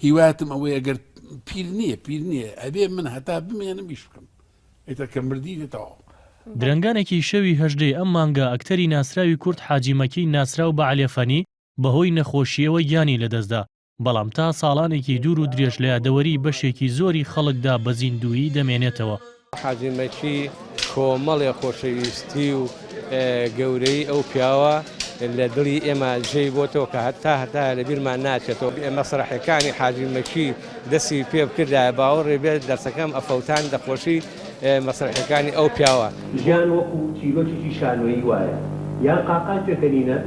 هیواتم ئەوەیە گەر پیر نییە پیر نییە ئەبێ من هەتا بمێنم ئیش بکەم ئیتر کە مردی دێ تەواو. درەنگانێکی شەوی هەژدەی ئەم مانگە ئەکتەری ناسراوی کورد حاجی مەکی ناسراو بە عەلێ فەنی بەهۆی نەخۆشییەوە گیانی لەدەستدا، بەڵام تا ساڵانێکی دوور و درێژ لە یادەوەریی بەشێکی زۆری خەڵکدا بە زیندوویی دەمێنێتەوە. حاجی مەکی کۆمەڵێ خۆشەویستی و گەورەیی ئەو پیاوە لە دڵی ئێمە جێی بۆتەوە کە هەتا هەتایە لە بیرمان ناچێتەوە. مەسرەحەکانی حاجی مەکی دەستی پێ بکردایە باوەڕی بێت دەرسەکەم ئەفەوتان لە خۆشی مەسرەحەکانی ئەو پیاوە. ژیان وەکو چیرۆکێکی شانۆیی وایە، یان قاقای پێکەنینە،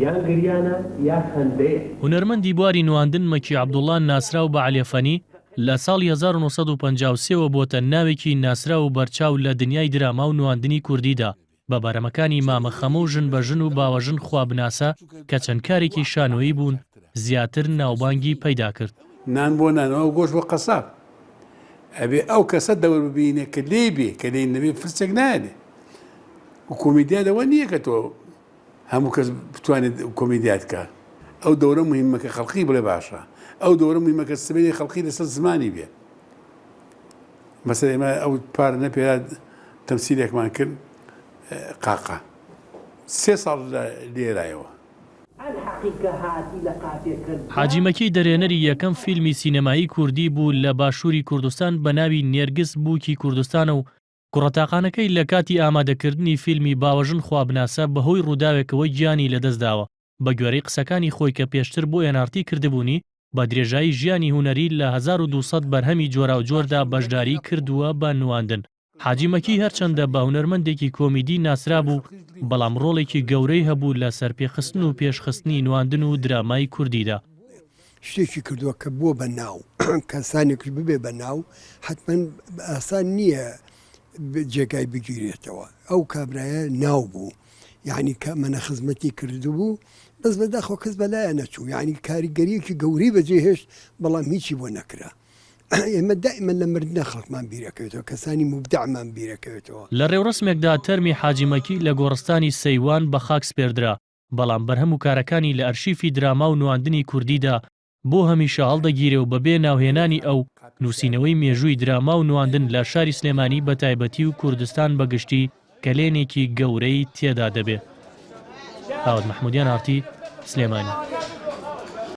یان گریانە، یا خەندەیە. هونەرمەندی بواری نواندن مەکی عەبدوڵا ناسراو بە عەلێ فەنی لە ساڵی 1953 وە بۆتە ناوێکی ناسراو و بەرچاو لە دنیای دراما و نواندنی کوردیدا بە بەرهەمەکانی مامە خەمە و ژن بە ژن و باوەژن خوا بناسە کە چەند کارێکی شانۆیی بوون زیاتر ناوبانگی پەیدا کرد. نان بۆ نانەوا و گۆشت بۆ قەساب. ئەبێ ئەو کەسە دەور ببینێ کە لێی بێ، کە لێی نەبێ فرسێک نایەنێ. و کۆمیدیا لەوە نییە کە تۆ هەموو کەس بتوانێت کۆمیدیات کا. ئەو دەورە موهیمە کە خەڵقی بڵێ باشە. ئەو دەورە موهیمە کە سبەینێ خەڵقی لەسەر زمانی بێ. مەسەلەن ئێمە ئەو پار نەپێرا تەمسیلێکمان کرد قاقا. سێ ساڵ لە لێرایەوە. حاجی مەکی دەرهێنەری یەکەم فیلمی سینەمایی کوردی بوو لە باشووری کوردستان بە ناوی نێرگز بووکی کوردستانە و کوڕە تاقانەکەی لە کاتی ئامادەکردنی فیلمی باوەژن خوابناسە بەهۆی ڕووداوێکەوە گیانی لەدەستداوە، بەگوێرەی قسەکانی خۆی کە پێشتر بۆ ئێن ئاڕ تی کردبوونی، بە درێژایی ژیانی هونەری لە 1200 بەرهەمی جۆراوجۆردا بەشداریی کردووە بە نواندن. حاجی مەکی هەرچەندە بە هونەرمەندێکی کۆمیدی ناسرابوو، بەڵام ڕۆڵێکی گەورەی هەبوو لە سەرپێخستن و پێشخستنی نواندن و درامای کوردیدا. شتێکی کردووە کە بووە بە ناو، کەسانێکش ببێ بە ناو حەتمەن ئاسان نییە جێگای بگیرێتەوە، ئەو کابرایە ناو بوو یانی کە ئەمەنە خزمەتی کردبوو بەس بەداخەوە کەس بەلایە نەچوو یانی کاریگەریەکی گەورەی بەجێهێشت بەڵام هیچی بۆ نەکرا. ئێمە دائیمەن لە مردنە خەڵکمان بیرەکەوێتەوە، کەسانی موبدەعمان بیرەکەوێتەوە. لە ڕێوڕەسمێکدا تەرمی حاجی مەکی لە گۆڕستانی سەیوان بە خاک سپێردرا، بەڵام بەرهەم و کارەکانی لە ئەرشیفی دراما و نواندنی کوردیدا بۆ هەمیشە هەڵدەگیرێ و بەبێ ناوهێنانی ئەو، نووسینەوەی مێژووی دراما و نواندن لە شاری سلێمانی بە تایبەتی و کوردستان بە گشتی کەلێنێکی گەورەی تێدا دەبێ. ئاوات مەحموودیان ئاڕتی، سلێمانی.